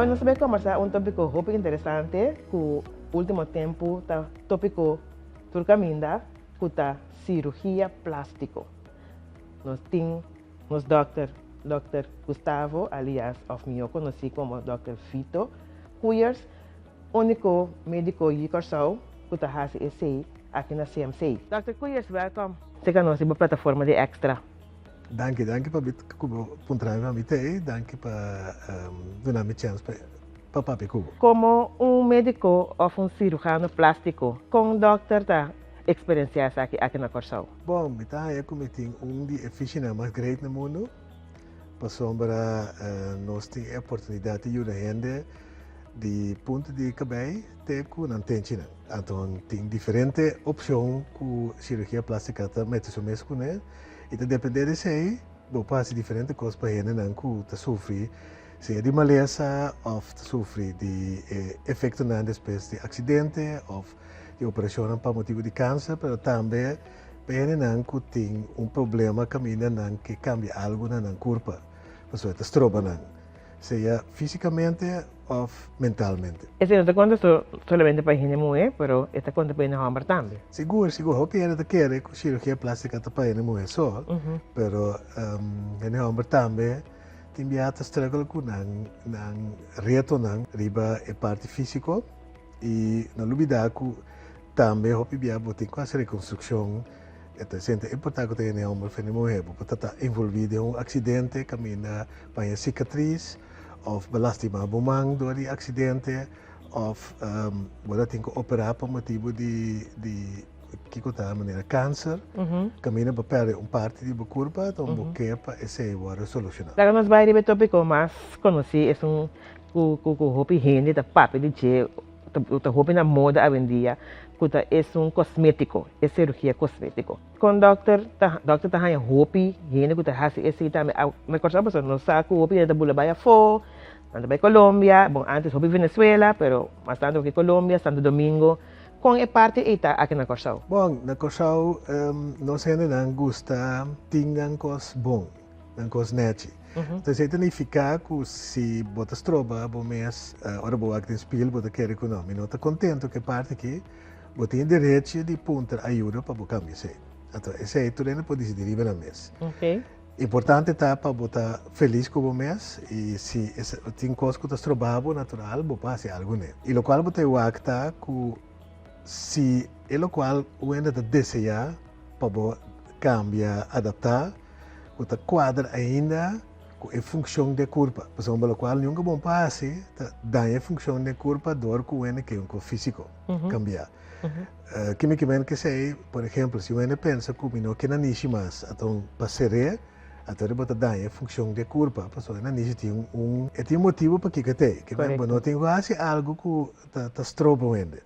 Awe nos ta bay combersa un topico hopi interesante cu ultimo tempo ta topico tur caminda cu ta cirugia plastico. Nos tin nos dokter, Dòkter Gustavo alias of mihó konosí komo Dòkter Vito Koeyers, úniko médiko yi Kòrsou ku ta hasi esei aki na CMC. Dòkter Koeyers, wèlkòm serka nos riba plataforma di Extra. Danki, danki pa ku bo puntra mi pa mi t'ei, danki pa duna mi chèns pa papia ku bo. Komo un médiko òf un sirujano plástiko, kon dòkter ta eksperensiá esaki aki na Kòrsou? Bon, mi ta haña ku mi tin un di e fishinan mas great na mundu, pasobra nos tin e oportunidat di yuda hende di punto di kabei te ku nan tenchinan. Anto tin diferente opshon ku sirugia plástika ta mete su mes kuné i ta dependé di esei bo por hasi diferente kos pa hendenan ku ta sufri sea di malesa òf ta sufri di e efektonan despues di aksidente òf di operashonnan pa motibu di kanser, pero tambe pa hendenan ku tin un problema kaminda nan ke kambia algu na nan kurpa, pasobra e ta stroba nan, sea físikamente òf mentalmente. Esei no ta konta solamente pa hende muhé, pero e ta konta pa hende hòmber tambe. Sigur, sigur. Hopi hende ta kere ku sirugia plástika ta pa hende muhé so, pero hende hòmber tambe tin biaha ta struggle ku nan nan retonan riba e parti físiko. I no lubidá ku tambe hopi bia bo tin ku hasi rekonstrukshon. E ta sinti importá ku ta hende hòmber òf hende muhé. Bo por ta ta envolví den un aksidente kaminda paña sikatris òf bo lastimá bo man dor di aksidente òf bo ta tin ku operá pa motibu di di kiko ta manera kanser kaminda bo pèrdè un parti di bo kurpa ta un bo ke pa esei wòrdu solushoná. Laga nos bai riba e tópiko mas konosí, esun ku ku hopi hende ta papia di dje, ta hopi na moda awendia, ku ta esun kosmétiko, e serugia kosmétiko. Kon dòkter ta dòkter ta haña hopi hende ku ta hasi esei tambe? Na Kòrsou pasobra nos sa ku hopi hende ta bula bai afó, nan ta bai Colombia, bon antes hopi Venezuela, pero mas tantu hopi Colombia, Santo Domingo. Kon e parti ei ta aki na Kòrsou? Bon, na Kòrsou nos hendenan gusta tin nan kos bon. Nan kos nechi. Entonces esei ta nifiká ku si bo ta stroba bo mes ora bo wak den spiel bo ta kere ku no, mi no ta kontento ku e parti aki, bo tin e derechi di puntra ayuda pa bo kambia esei. Anto esei tur hende por disidí riba nan mes. Importante ta pa bo ta felis ku bo mes i si tin kos ku ta stroba bo natural bo por hasi algu n'e. I lokual bo ta wak ta ku si e lokual un hende ta deseá pa bo kambia, adaptá, ku ta kuadra ainda ku e funkshon di e kurpa. Pasobra lokual nunka bon pa hasi ta daña e funkshon di e kurpa dor ku wende ke un kos físiko kambiá. Ke mi ke men ke esei? Por ehempel, si wende pensa ku mi no ke nanishi mas, aton pa ser'é, ato bo ta daña e funkshon di e kurpa, pasobra e nanishi tin un e tin un motibu pakiko e ta ei. Ke men bo no tin ku hasi algu ku ta stroba wende.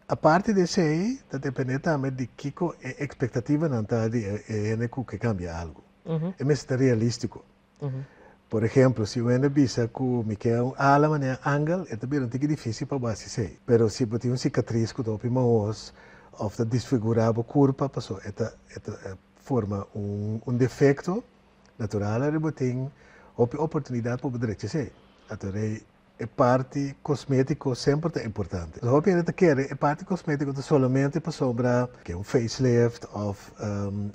Aparte di esei, ta depende tambe di kiko e ekspektativanan ta di e hende ku ke kambia algu. E mester ta realístiko. Por ehemplo, si un hende bisa ku mi ke un ala manera angel, e ta bira un tiki difísil pa bo hasi esei. Pero si bo tin un sikatris ku ta hopi mahos òf ta disfigurá bo kurpa pasobra e ta e ta forma un defekto natural, ora bo tin hopi oportunidat pa bo drecha esei. Anto rei E parti kosmétiko semper ta importante. Hopi hende ta kere e parti kosmétiko ta solamente pasobra ke un facelift òf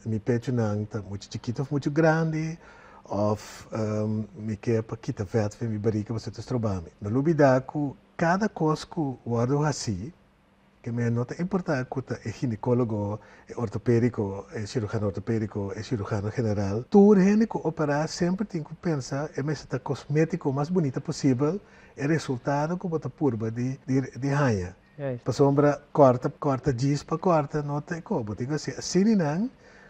mi pechunan ta muchu chikitu òf muchu grandi òf mi ke pa kita vèt for mi barika pasobra ta stroba mi. No lubida ku kada kos ku wòrdu hasí Ke men no ta importá ku ta e ginekólogo, e ortopédiko, e sirujano ortopédiko, e sirujano general. Tur hende ku operá semper tin ku pensa e mester ta kosmétiko mas bunita posibel e resultado ku bo ta purba di di haña. Pasobra kòrta kòrta djis pa kòrta no ta e ko. Bo tin ku hasi asininan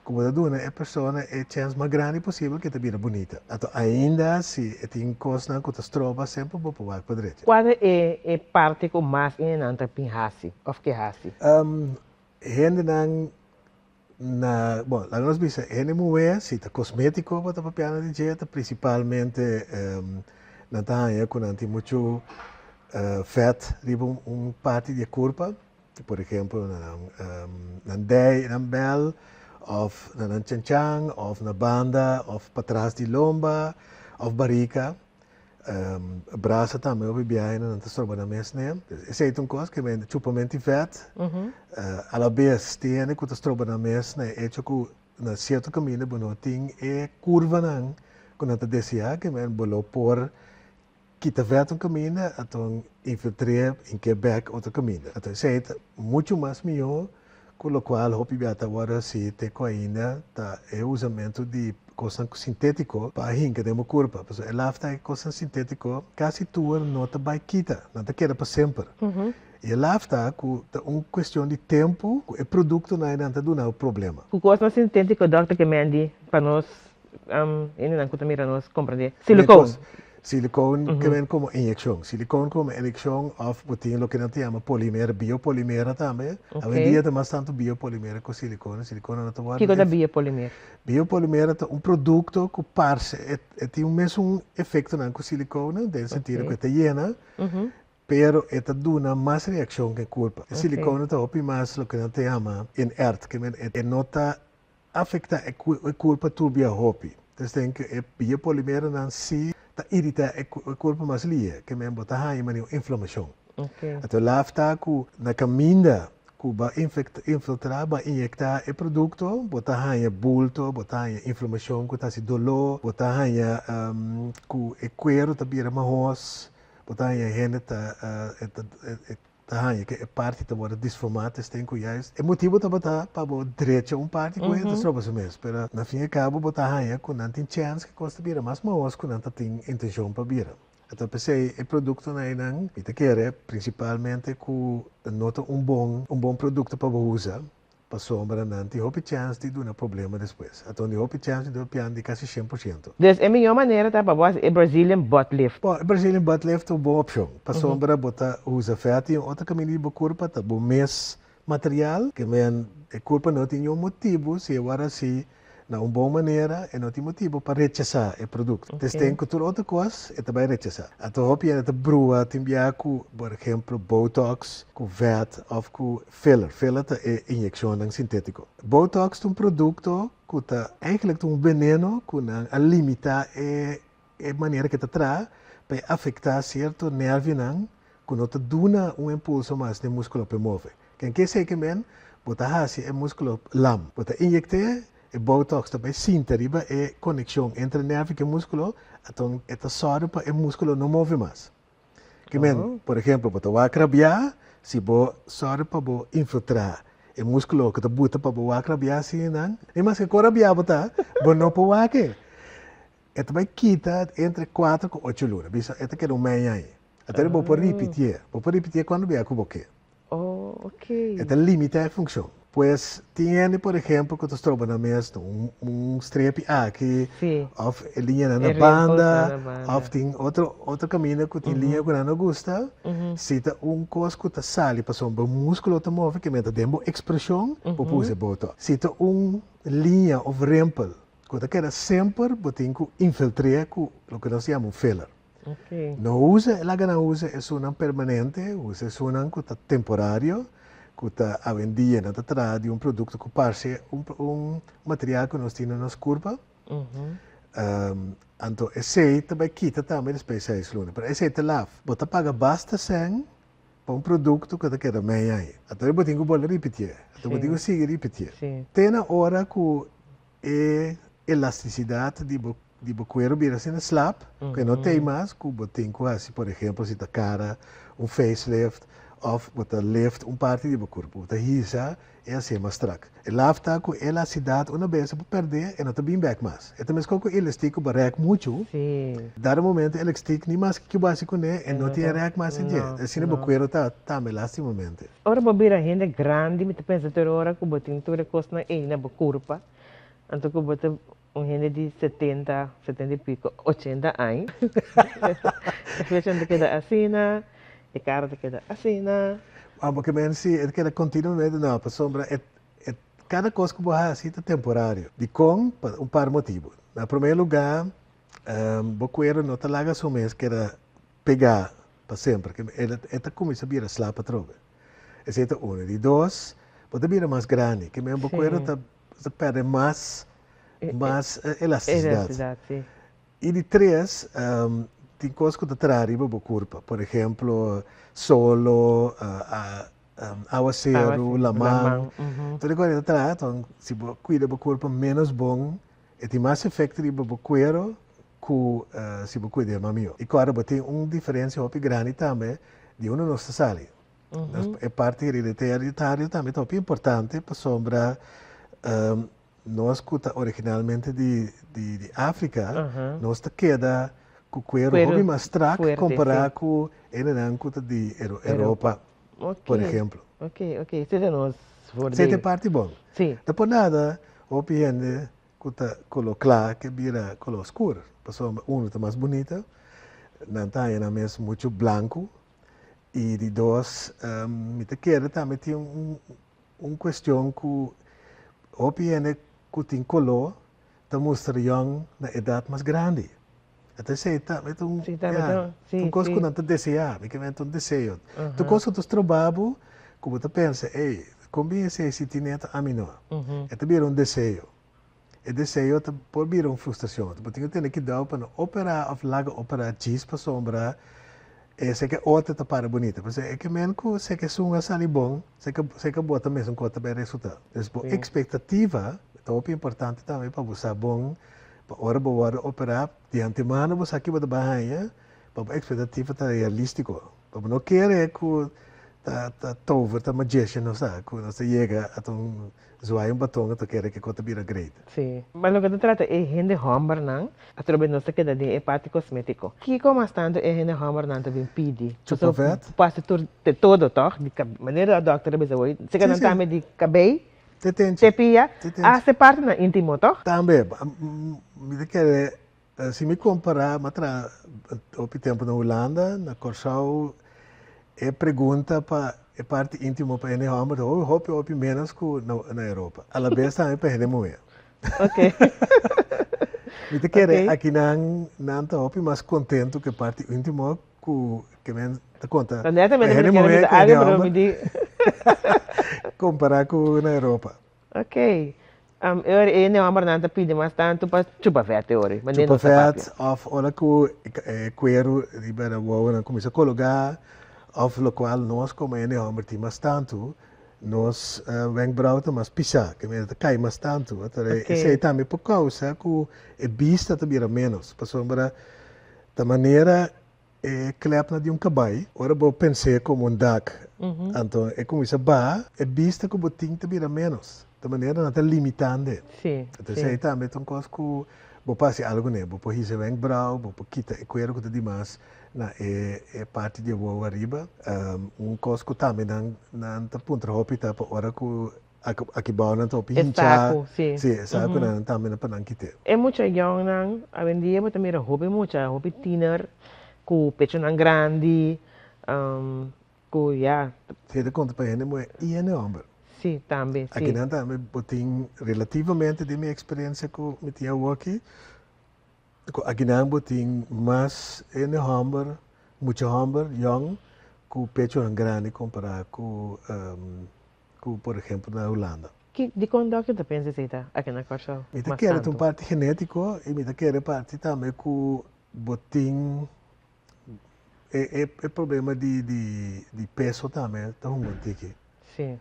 Ku bo ta duna e persona e chèns mas grandi posibel ku e ta bira bunita. Anto ainda si e tin kosnan ku ta stroba semper bo por wak pa drecha. Kua ta e e parti ku mas hendenan ta bin hasi òf ke hasi? Hendenan na, bon, laga nos bisa hende muhé si ta kosmétiko bo ta papiando di dje ta prinsipalmente nan ta haña ku nan tin muchu vèt riba un parti di e kurpa. Por ehempel na nan nan dei, nan bel, of na nan chanchan, of na banda, of patras di lomba, of barika. Brasa tambe hopi biaha nan ta stroba nan mes ne. Esei ta un kos ke men chupamento di vèt. Alabes tin hende ku ta stroba nan mes na e echo ku na sierto kaminda bo no tin e kurvanan ku nan ta deseá ke men bo lo por kita vèt un kaminda aton infiltr'é hink'é bèk otro kaminda. Anto esei ta muchu mas mihó ku lokual hopi bia ta wòrdu hasi te ku ainda ta e usamentu di kosnan sintétiko pa hinka den bo kurpa. Pasobra e laf ta e kosnan sintétiko kasi tur no ta bai kita, nan ta keda pa semper. I e laf ta ku ta un kuestion di tempu ku e produktonan ei nan ta duna bo problema. Ku kosnan sintétiko dòkter ke mendi pa nos hendenan ku ta mira nos komprendé? Silikon. Silikon ke men komo inyekshon. Silikon komo inyekshon òf bo tin loke nan ta yama polimer, biopolimera tambe. Awendia ta mas tantu biopolimera ku silikon. Silikon no ta wòrdu. Kiko ta biopolimer? Biopolimera ta un produkto ku parse, e tin un mesun efektonan ku silikonen, den sentido ku e ta yena, pero e ta duna mas reakshon ku e kurpa. E silikonen ta hopi mas loke nan ta yama inert, ke men e no ta afektá e kurpa tur bia hopi. Entonces den ku e biopolimeronan si ta iritá e kurpa mas lihe, ke men bo ta haña manera un inflamashon. Anto laf ta ku na kaminda ku bo a infiltrá, bo a inyektá e produkto, bo ta haña bulto, bo ta haña inflamashon ku ta hasi doló, bo ta haña ku e kueru ta bira mahos, bo ta haña hende ta ta haña ku e parti ta wòrdu disformá te esten ku juist e motibu tabata pa bo drecha un parti ku e ta stroba su mes, pero na fin e kabo bo ta haña ku nan tin chèns ku e kos ta bira mas mahos ku nan ta tin intenshon pa bira. Anto p'esei e produktonan einan mi ta kere prinsipalmente ku no ta un bon un bon produkto pa bo usa pasobra nan tin hopi chèns di duna problema despues. Anto di hopi chèns mi ta pian di kasi 100%. Dus e mihó manera ta pa bo hasi e Brazilian butt lift. Bon, e Brazilian butt lift ta un bon opshon pasobra bo ta usa vèt i un otro kaminda di bo kurpa ta bo mes material, ke men e kurpa no tin niun motibu si e wòrdu hasi na un bon manera, e no tin motibu pa rechasá e produkto. Desden ku tur otro kos e ta bai rechasá. Anto hopi hende ta brua tin bia ku, por ehemplo, botox, ku vèt òf ku filler. Filler ta e inyekshonnan sintétiko. Botox ta un produkto ku ta eigentlik ta un veneno ku nan a limitá e e manera ku e ta traha pa e afektá sierto nervionan ku no ta duna un impulso mas den múskulo pa e move. Ken ke esei ke men, bo ta hasi e múskulo lam. Bo ta inyekt'é, e botox ta bai sinta riba e konekshon entre nervio ku e múskulo, anton e ta sòru pa e múskulo no move mas. Ke men, por ehempel, bo ta wak rabiá, si bo sòru pa bo infiltrá e múskulo ku ta buta pa bo wak rabiá asina, ni maske kon rabiá bo ta, bo no por wak e. E ta bai kita entre kuater ku ocho luna. Bisa e ta keda un mei aña. Anto bo por ripitié. Bo por ripitié kuando bia ku bo ke. Oh, ok. E ta limitá e funkshon. Pues tin hende por ehempel ku ta stroba nan mes un un strepi aki òf e liñanan na banda òf tin otro otro kaminda ku tin liña ku nan no gusta. Si ta un kos ku ta sali pasobra bo múskulo ta move ke mester den bo ekspreshon bo por usa e botox. Si ta un liña òf rimpel Ku ta keda semper bo tin ku infiltr'é ku loke nos yama un filler. No usa, laga nan usa esunnan permanente, usa esunnan ku ta temporario, ku ta awendia nan ta traha di un produkto ku parse un un material ku nos tin na nos kurpa. Anto esei ta bai kita tambe despues seis luna, pero esei ta laf. Bo ta paga basta sèn pa un produkto ku ta keda mei aña. Anto bo tin ku bolbe ripitié, anto bo tin ku sigui ripitié. Te na ora ku E elastisidat di bo di bo kuero bira asina slap ku e no tei mas ku bo tin ku hasi por ehempel si ta kara un facelift òf bo ta lift un parti di bo kurpo bo ta hisa e hasié mas strak. E laf ta ku elastisidat una bes bo pèrdè e no ta bin bèk mas. E ta meskos ku elastik ku bo rèk muchu dado momento elastik ni maske ke bo hasi kuné e no tin e rèk mas den dje. Asina bo kuero ta tambe lastimamente. Ora bo bira hende grandi mi ta pensa tur ora ku bo tin tur e kosnan ei na bo kurpa, anto ku bo ta un hende di setenta, setenta i piko, ochenta aña, e fechan ta keda asina, e kara ta keda asina. Abo ke men si e ta keda kontinuamente no, pasobra e e kada kos ku bo hasi ta temporario. Dikon? Pa un par motibu. Na promé lugá bo kuero no ta laga su mes keda pegá pa semper, ke e ta kuminsá bira slap atrobe. Esei ta unu. Di dos, bo ta bira mas grandi, ke men bo kuero ta pèrdè mas mas elastisidat. I di tres, Tin kos ku ta traha riba bo kurpa, por ehemplo, solo, awaseru, laman. Tur e kos ei ta traha, enton si bo kuida bo kurpa ménos bon, e tin mas efekto riba bo kuero ku si bo kuid'é mas mihó. I kòrda bo tin un diferensia hopi grandi tambe di unda nos ta sali. E parti hereditario tambe ta hopi importante pasobra Nos ku ta originalmente di di Afrika, nos ta keda ku kueru hopi mas strak kompará ku hendenan ku ta di Europa, por ehemplo. Ok, ok, esei ta nos voordeel. Esei ta e parti bon. Ta por nada hopi hende ku ta koló kla ke bira koló skur, pasobra uno ta mas bunita, nan ta haña nan mes muchu blanku, i di dos mi ta kere tambe tin un Un cuestion cu hopi hende cu tin color ta mustra yong na edad mas grandi. Ata esey tambe ta un, ya, un cos cu nan ta desea, mi ke menta un deseo. Tur cos cu ta stroba bo, cu bo ta pensa, ey, con bin esey si tin neto, ami no. E ta bira un deseo. E deseo ta por bira un frustracion. Bo tin cu tene kidao pa no opera of laga opera djis pasobra e seke otro ta para bunita. Pasobra e ke men cu seke esun a sali bon, seke seke bo ta mesun cos ta bay resulta. Dus bo expectativa ta hopi importante tambe pa bo sa bon pa ora bo wordo opera di antemano bo sa ki bo ta bay haya pa bo expectativa ta realistico. Pa bo no kere cu ta ta tover, ta magician nos ta, cu nos ta yega ata un Zwaai un baton ta kere ke ko ta bira great. Sí. Ma loke ta trata e hende hòmbernan, atrobe nos ta keda den e parti kosmétiko. Kiko mas tantu e hende hòmbernan ta bin pidi? Chupa vèt. Pasobra pasa tur te todo tòg, di kab, manera dòkter a bisa hoy, seka nan tambe di kabei, Te tenchi. te pia, Te tenchi. hasta e partenan íntimo tòg? Tambe, mi ta kere, si mi kompará, mi a traha hopi tempu na Hulanda, na Kòrsou, E pregunta pa e parti intimo pa hende homber ta hopi hopi hopi menos ku na Europa. Alabes tambe pa hende muher. Ok. Mi ta kere akinan nan ta hopi mas kontentu ku e parti intimo ku ke men ta konta Ta netamente pa mi hende ta kere muher bisa ku hende algo pero homber mi di. kompara ku na Europa. Ok. E ora e hende hombernan ta pidi mas tantu pa chupa vèt e ora, manera Chupa nos ta papia. vèt òf ora ku e kueru riba nan wowonan kuminsá kologá òf lokual nos komo hende homber tin mas tantu, nos wenkbrauw ta mas pisá, ke manera ta kai mas tantu. Anto esei tambe por kousa ku e bista ta bira ménos pasobra ta manera E klepnan di un kabai, ora bo pens'é komo un dak, anto e kuminsá baha, e bista ku bo tin ta bira ménos. Ta manera nan ta limitand'e. Anto esei tambe ta un kos ku bo por hasi algu n'e. Bo por hisa e wenkbrauw, bo por kita e kuero ku ta dimas na e e parti di e wowo ariba. Un kos ku tambe nan nan ta puntra hopi ta pa ora ku Aki bou nan ta hopi E hinchá. saku, si. Sí, e sakunan tambe pa nan kit'é. E mucha yòngnan, awendia bo ta mira hopi mucha, hopi tiner ku pechonan grandi, ku ya. Sí, ta konta pa hende muhé i hende hòmber. Sí, tambe, sí. Akinan tambe bo tin relativamente den mi eksperensia ku mi tin awoki, Ku akinan bo tin mas hende hòmber, mucha hòmber yòn ku pechonan grandi kompará ku ku por ehempel na Hulanda. Ki dikon dòkter ta pensa esei ta aki na Kòrsou Mi ta mas kere ta un tantu? parti genétiko i mi ta kere parti tambe ku bo tin e e e problema di di di peso tambe ta hunga un tiki. Sí.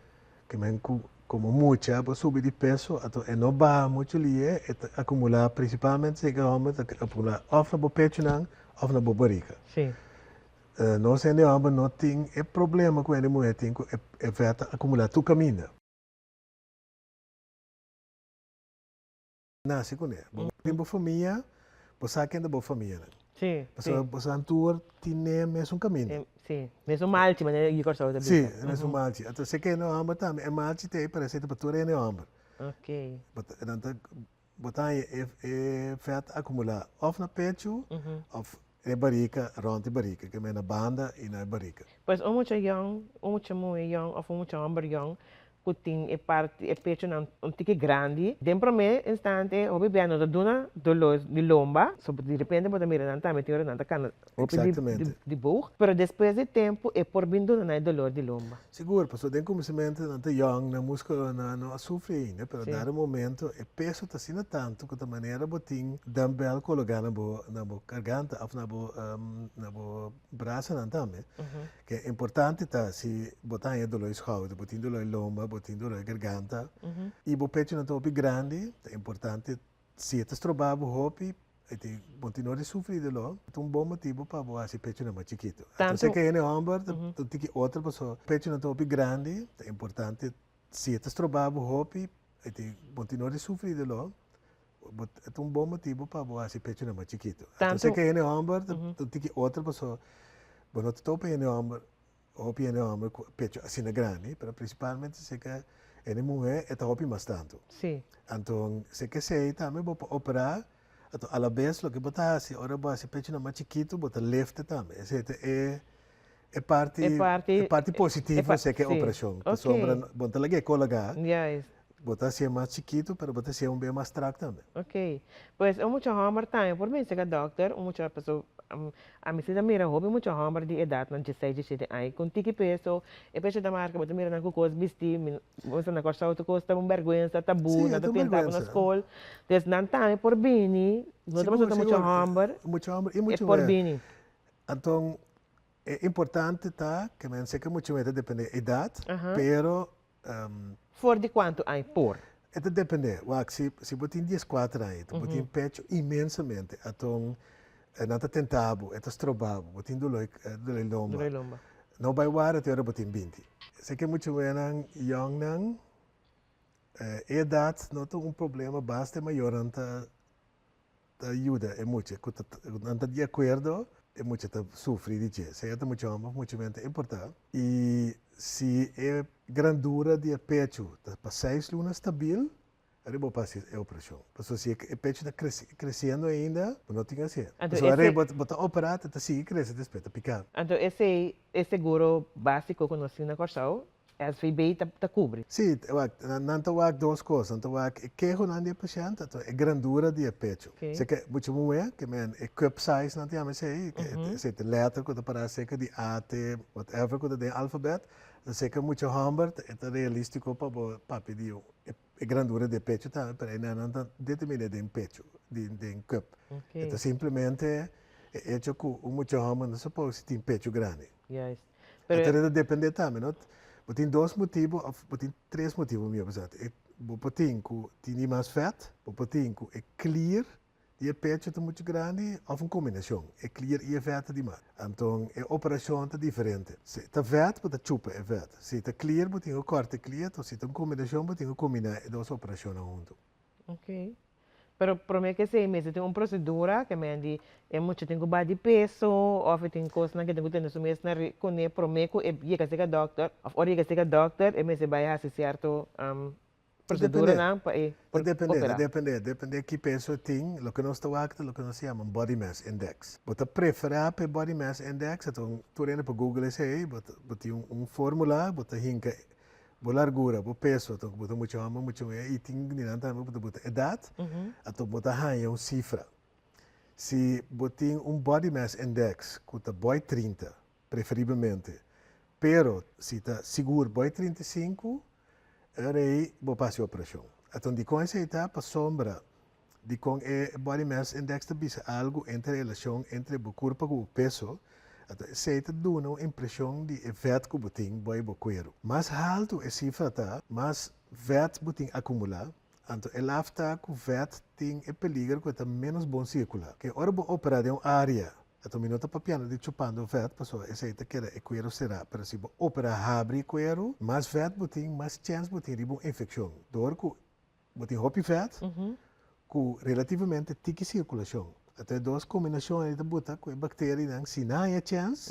Ke men ku komo mucha bo subi di peso ato e no baha muchu lihe e ta akumulá prinsipalmente si e hòmber ta akumulá òf na bo pechunan òf na bo barika. Sí. Nos hende hòmber no tin e problema ku hende muhé tin ku e vèt ta akumulá tur kaminda. Nase kuné. Bo tin bo famia, bo sa ken ta bo famianan. Sí, sí. Pasobra boso tur tine mesun kaminda. Sí, mesun malchi, manera Yu Kòrsou ta bisa. Sí, mesun malchi. Anto si ke hende hòmber tambe, e malchi ta ei parese ta pa tur hende hòmber. Ok. Bo ta, nan ta, bo ta haña e e vèt akumulá òf na pechu òf e barika, rònt e barika, ke men na banda i na e barika. Pues un mucha yòn, un mucha muhé yòn òf un mucha hòmber yòn. ku tin e parti e pechonan un tiki grandi, den promé instante hopi bia no ta duna doló di lomba, so di repente bo ta mira nan tambe tin ora nan ta kana hopi di boog, pero despues di tempu e por bin duna nan e dolor di lomba. Sigur, pasobra den kuminsamentu nan ta yòn, nan muskulonan no a sufri ainda, pero dado momento e peso ta asina tantu ku ta manera bo tin dumbbell kologá na bo na bo garganta òf na bo na bo brasanan tambe. Ke importante ta si bo ta haña doló di skouder, bo tin doló di lomba, bo tin doló di garganta i bo pechunan ta hopi grandi, ta importante si e ta stroba bo hopi e tin bo tin no di sufri di doló, ta un bon motibu pa bo hasi pechunan mas chikitu. Anto si ke hende hòmber ta un tiki otro pasobra pechunan ta hopi grandi, ta importante si e ta stroba bo hopi e tin bo tin no di sufri di doló, bo ta un bon motibu pa bo hasi pechunan mas chikitu. Anto si ke hende hòmber ta un tiki otro pasobra bo no ta topa hende hòmber Hopi hende homber cu pecho asina grandi, pero principalmente si ke hende muhe e ta hopi mas tanto. Anto si ke esey tambe bo por opera, anto alabes loke bo ta haci ora bo haci pechonan mas chikito bo ta lefte tambe. Esey ta e e parti e parti positivo si ke operacion. Pasobra bo no ta laga e colaga, bo ta hacié mas chikito pero bo ta hacié un be mas strak tambe. Ok. Pues un mucha homber tambe por bin serka dokter, un mucha paso ami si ta mira hopi mucha homber di edatnan dieseis, diesshete aña ku un tiki peso, e pecho ta marka, bo ta mira nan ku kos bisti, mi bo sa na Kòrsou tur kos ta un bèrgwensa, tabú, nan ta tenta bo na skol, dus nan tambe por bini, no ta pasobra ta mucha homber, e por bini. Anto e importante ta ke men seke mucha muhé ta depende edat, pero For di kuantu aña por? E ta depende. Wak, si si bo tin dieskuater aña, bo tin pecho inmensamente, aton nan ta tenta bo, e ta stroba bo, bo tin doló doló di lomba. Doló di lomba. No bai wara te ora bo tin binti. Esei ke mucha wenan yòngnan, e edat no ta un problema basta e mayornan ta ta yuda e mucha ku ta nan ta di akuerdo e mucha ta sufri di dje sea ta mucha homber of mucha muher ta importa i si e grandura di e pechu ta pa seis luna stabil ariba bo por hasi e operashon pasobra si e pechu ta kresiendo ainda bo no tin hasié pasobra ariba bo ta opera ta sigui krese despues ta pika. Anto esei e seguro básiko ku nos tin na Kòrsou SVB ta kubri. Sí, wak, nan ta wak dos kos. Nan ta wak e kehonan di e pashènt, anto e grandura di e pecho. Si ke mucha muhé, ke men e cup size nan ta yama esei, esei ta lèter ku ta pará serka di A te whatever ku ta den alfabèt. Anto si ke mucha hòmber e ta realístiko pa bo papia di e grandura di e pecho tambe, pero einan nan ta determiná den pecho, den cup. E ta simplemente e echo ku un mucha hòmber no suppose tin pecho grandi. Pero Anto ta depende tambe, no? Bo tin dos motibo of bo tin tres motibo mi a bisa. E bo por tin ku tin di mas vet, bo por tin ku e klier di e pecho ta muchu grandi of un kombinashon, e klier i e vet ta di mas. Anto e operashon ta diferente. Si ta vet bo ta chupa e vet, si ta klier bo tin ku kòrta e klier, si ta un kombinashon bo tin ku kombiná e dos operashonnan huntu. Ok. Pero prome ke esei mester tin un prosedura ke men di e mucha tin ku baha di peso of e tin kosnan ke tin ku tene su mes na kuné prome ku e yega serka dòkter of ora yega serka dòkter e mester bai hasi sierto proseduranan pa e Ta depende, ta depende, depende ki peso e tin, loke nos ta wak ta loke nos ta yama un body mass index. Bo ta preferá pa e body mass index, anto tur hende por google esei, bo tin un formula, bo ta hinka Bo largura, bo peso, anto bo ta mucha homber, mucha muher y tin di nan tambe bo ta buta edad, anto bo ta haña un cifra. Si bo tin un body mass index cu ta boy 30, preferiblemente, pero si ta sigur boy 35, ora ey bo por haci operacion. Anto dicon esey ta? Pasobra Dikon e body mass index ta bisa algu entre e relashon entre bo kurpa ku bo peso, anto esei ta duna un impreshon di e vèt ku bo tin boi bo kueru. Mas haltu e sifra ta, mas vèt bo tin akumulá, anto e laf ta ku vèt tin e peliger ku e ta ménos bon sirkulá. Ke ora bo operá den un área, anto mi no ta papiando di chupando vèt pasobra esei ta keda e kueru será, pero si bo operá habri e kueru, mas vèt bo tin, mas chèns bo tin riba un infekshon dor ku Bo tin hopi vèt ku relativamente tiki sirkulashon. Anto e dos kombinashon ei ta buta ku e bakterianan si nan haña chèns,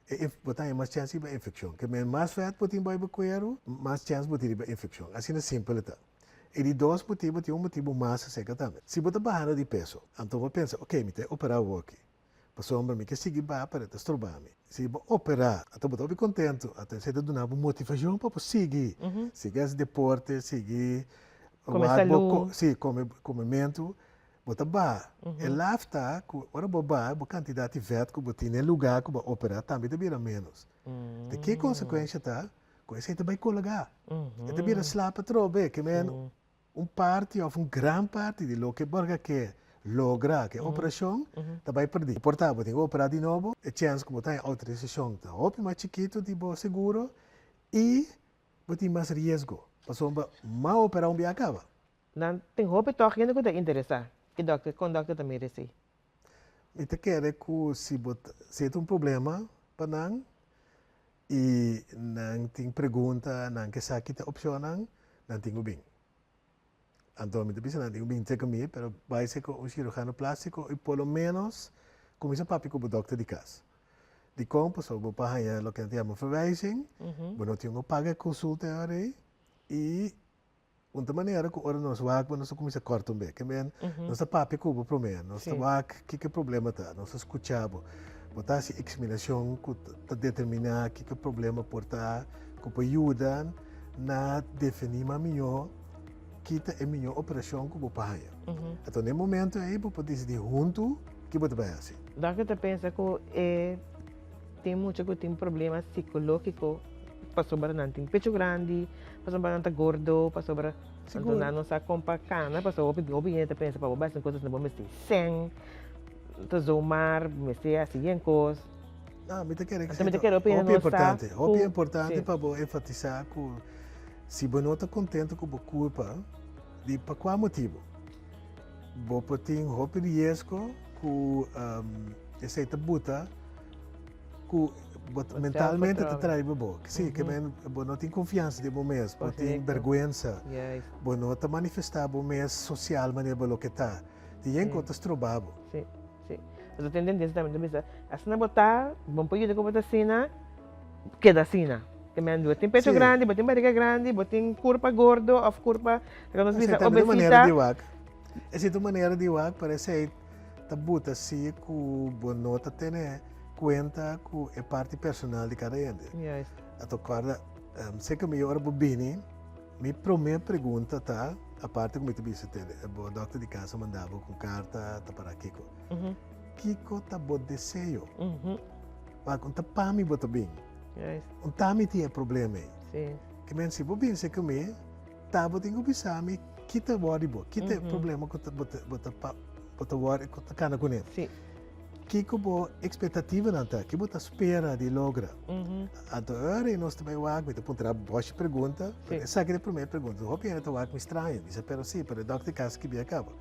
e bo ta haña mas chèns riba infekshon. Ke men mas vèt bo tin bai bo kueru, mas chèns bo tin riba infekshon. Asina simpel e ta. E di dos motibu tin un motibu mas aserka tambe. Si bo ta bahando di peso, anto bo pensa, oke, mi ta operá awoki. Pasobra mi ke sigui ba pero e ta stroba mi. Si bo operá, ata bo ta hopi kontentu, ata esei ta duna bo motivashon pa bo sigui, sigui hasi deporte, sigui Kome wak bo salú. si, kome komementu, bo ta baha. E laf ta ku ora bo baha, bo kantidat di vèt ku bo tin na e lugá ku bo a operá tambe ta bira ménos. Te ke konsekuensha ta ku esei ta bai kologá. E ta bira slap atrobe, ke men un parti òf un gran parti di loke bo a ke logra ku e operashon ta bai pèrdí. Por ta bo tin ku operá di nobo, e chèns ku bo ta haña outorisashon ta hopi mas chikitu di bo seguro i bo tin mas riesgo pasobra bo a operá un bia kaba. Nan tin hopi tòg hende ku ta interesá. Ki dòkter, kon dòkter ta mira esei? Mi ta kere ku si bo ta, si e ta un problema pa nan i nan tin pregunta, nan ke sa ki ta opshonnan, nan tin ku bin. Anto mi ta bisa nan tin ku bin teka mi, pero bai seka un shirujano plástiko i por lo ménos kuminsá papia ku bo dòkter di kas. Dikon? Pasobra bo por haña loke nan ta yama verwijzing, bo no tin ku paga e konsulta e ora ei i Un ta manera ku ora nos wak bo nos ta kuminsá kòrta un bek. Ke men, nos ta papia ku bo promé, nos ta wak kiko e problema ta, nos ta skucha bo. Bo ta hasi eksaminashon ku ta determiná kiko e problema por ta, ku por yuda na definí mas mihó ki ta e mihó operashon ku bo por haña. Anto na e momento ei bo por disidí huntu ki bo ta bai hasi. Dòkter ta pensa ku e Tin mucha ku tin problema sikológiko pasobra nan tin pecho grandi, pasobra nan ta gordo, pasobra anto nan no sa kon pa kana, pasobra hopi hopi hende ta pensa pa bo bai hasi kos asina bo mester sèn, ta zomaar, bo mester hasi yen kos. No, mi ta kere ku si ta hopi importante, hopi importante pa bo enfatisá ku si bo no ta kontento ku bo kurpa, di pa kua motibu, bo por tin hopi riesgo ku esei ta buta ku bo mentalmente ta trae bo bo. Si, ke men bo no tin konfiansa den bo mes, bo tin bèrgwensa, bo no ta manifestá bo mes sosial manera bo loke ta. Tin yen ku ta stroba bo. Si, si. Pasobra tin tendensia tambe ta bisa, asina bo ta, bo no por yuda ku bo ta asina, keda asina. Ke men bo tin pecho grandi, bo tin bariga grandi, bo tin kurpa gordo òf kurpa, loke nos bisa obesita. Esei ta un manera di wak, pero esei ta buta si ku bo no ta tene kuenta ku e parti personal di kada hende. Anto kòrda, seka mi ora bo bini, mi promé pregunta ta, aparte ku mi ta bisa tene, bo dòkter di kas a manda bo ku un karta ta para kiko. Kiko ta bo deseo? Wak, un ta pa mi bo ta bin. Un ta mi tin e problema ei. Ke men si bo bin seka mi, Ta bo tin ku bisa mi ki ta wòrdi bo, ki ta e problema ku bo ta bo ta bo ta wòrdi ku ta kana kuné. Sí. Kiko bo ekspektativanan ta, ki bo ta spera di logra. Anto e ora ei nos ta bai wak, mi ta puntra bo boshi pregunta, pero esaki ta e promé pregunta. Hopi hende ta wak mi straño, mi bisa pero si, pero e dòkter di kas skibí a kaba.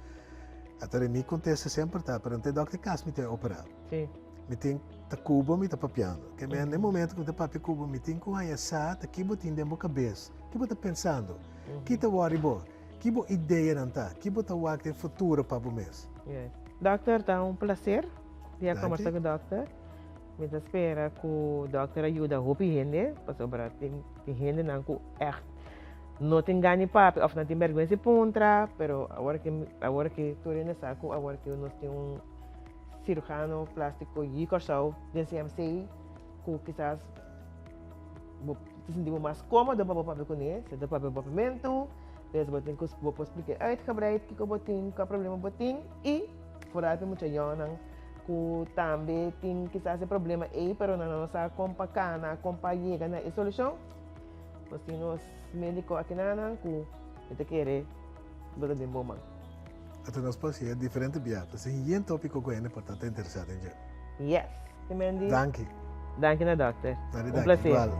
Anto mi kontesta semper ta, pero no ta e dòkter di kas mi ta operá. Sí. Mi tin ta ku bo mi ta papiando. Ke men den momento ku mi ta papia ku bo mi tin ku haña sa ta ki bo tin den bo kabes, ki bo ta pensando, ki ta wòri bo, ki bo ideanan ta, ki bo ta wak den futuro pa bo mes. Yes. Dòkter, ta un plaser di a kombersa ku dòkter. Mi ta spera ku dòkter a yuda hopi hende, pasobra tin tin hendenan ku ègt no tin gana di papia òf nan tin bèrgwensa di puntra, pero awor ki awor ki tur hende sa ku awor ki nos tin un Cirujano plástico yi Kòrsou den CMC ku kisas bo ta sinti bo mas kómodo pa bo papia kuné, si ta papia papiamentu, pues bo tin ku bo por splika uitgebreid kiko bo tin, kua problema bo tin i foral pa e mucha yònnan ku tambe tin kisas e problema ei pero nan no sa kon pa kana, kon pa yega na e solushon. Nos tin nos médiko akinanan ku mi ta kere bo ta den bo man. Anto nos por hasié diferente bia, pasobra yen tópiko ku hende por ta ta interesá den dje. Yes! Te mendi. Danki. Danki na dòkter. Danki, Un plaser. Igual.